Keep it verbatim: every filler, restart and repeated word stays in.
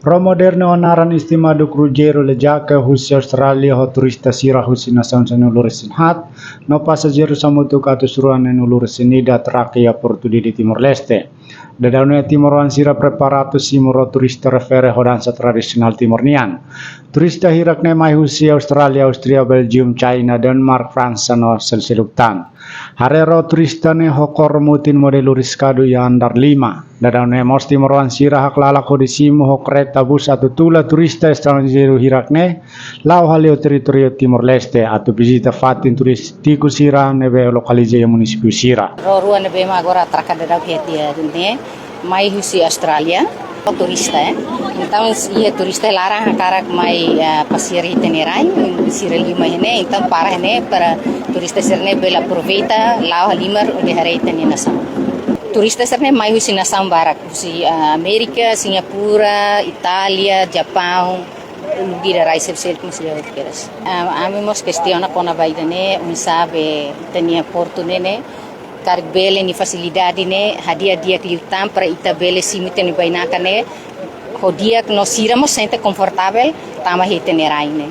Ró modernu ho naran estimadu kruzeru Lejake husi Austrália ho turista sira husi nasaun sanulu-resin-haat, no pasajeiru hamutuk atus rua neenulu-resin-ida atraka iha Portu Dili, Timor-Leste. Daudaun ne'e timoroan sira prepara atu simu ró turista refere ho dansa tradisionál Timor nian. Turista hirak ne'e mai husi Austrália, Áustria, Belgium, China, Denmark, Fransa no seluk-seluk tan. Haree ró turista ne'e ho kór mutin modelu riskadu iha andár lima. Daudaun ne'e mós timoroan sira haklalak hodi simu ho kareta bus atu tula turista estranjeiru hirak ne'e la'o hale'u territóriu Timor-Leste atu vizita fatin turístiku sira ne'ebé lokaliza iha munisípiu sira. Ró rua ne'ebé mak agora atraka daudaun iha tiha ne'e mai husi Austrália, ró turista, eh. Entaun, iha turista laran hakarak mai, ah, pasiar iha ita-nia rai, sira lima iha ne'e, entaun para iha ne'e para turista sira-ne'e bele aproveita, la'o halimar hodi haree ita-nia nasaun. Turista sira-ne'e mai husi nasaun barak, husi, ah, Amérika, Singapura, Itália, Japaun, lubuk ida rai seluk-seluk mós lewat kedas. Ah, ami mós kestiona kona-ba ida-ne'e, oinsá be ita-nia portu ne'e ne'e, karik bele nia fasilidade ne'e hadi'a di'ak liután para ita bele simu ita-nia bainaka ne'e ho di'ak no sira mós sente konfortavel tama iha ita-nia rai ne'e.